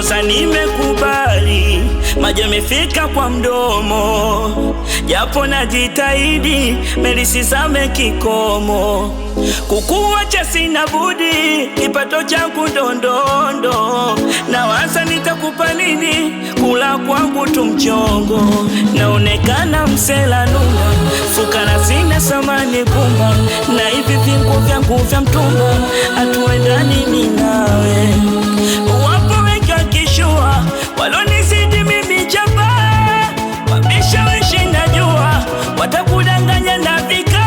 Kosa nimekubali, maji yamefika kwa mdomo, japo najitahidi meli sizame kikomo. Kukuacha sina budi, kipato changu ndondondo, nawaza nitakupa nini, kula kwangu tu mchongo. Naonekana msela nuna, fukara sina samani pumba, na hivi vingu vyangu vya mtumba, hatuendani mimi nawe. Wapo wengi wakishua, walonizidi mimi chapa, wameshawishi najua, watakudanganya na vika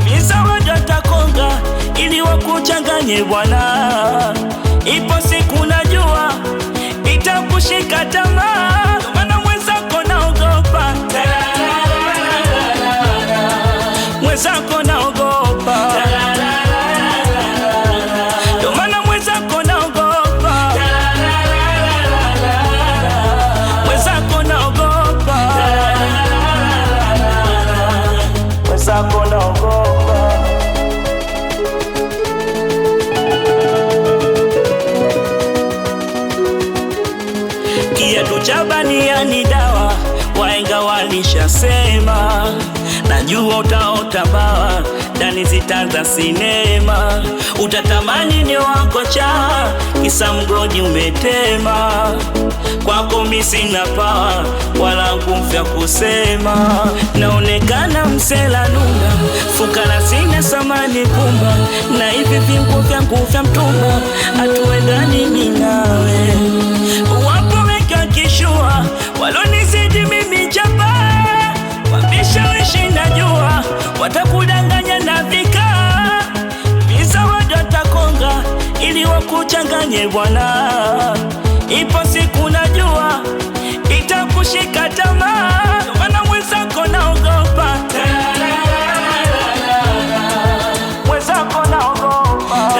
vizawadi watakonga, ili wakuchanganye bwana. Ipo siku najua itakushika tamaa, maana mwenzako naogopa, mwenzako naogopa, ndio maana mwenzako naogopa, mwenzako naogopa, mwenzako naogopa. Kiatu cha bania ni dawa, wahenga walishasema. Najua utaota bawa, ndani zitaanza sinema. Utatamani ni wako cha kisa mgodi umetema. Kwako mi sina pawa wala nguvu ya kusema. Naonekana msela nuna, fukara sina samani pumba, na hivi vingu vyangu vya mtumba, hatuendani mimi nawe. Wapo wengi wakishua, walonizidi mimi chapa, wameshawishi najua, watakudanganya na vika vizawadi watakonga, ili wakuchanganye bwana. Ipo siku najua itakushika tamaa, ndio maana mwenzako naogopa, mwenzako naogopa,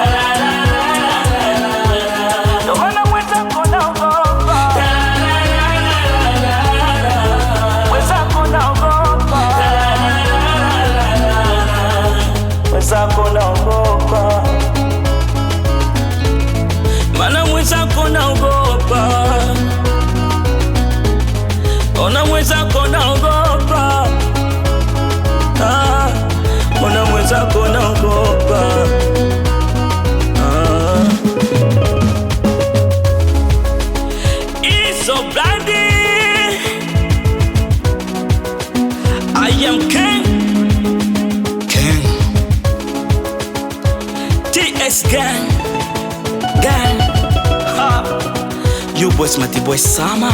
ndio maana mwenzako naogopa, mwenzako naogopa, mwenzako naogopa, maana mwenzako naogopa, ona mwenzako naogopa, ah, ona mwenzako naogopa, ah. It's so bloody. I am king, King, TS gang, gang. Ha. you boys, Matty boy, Sama.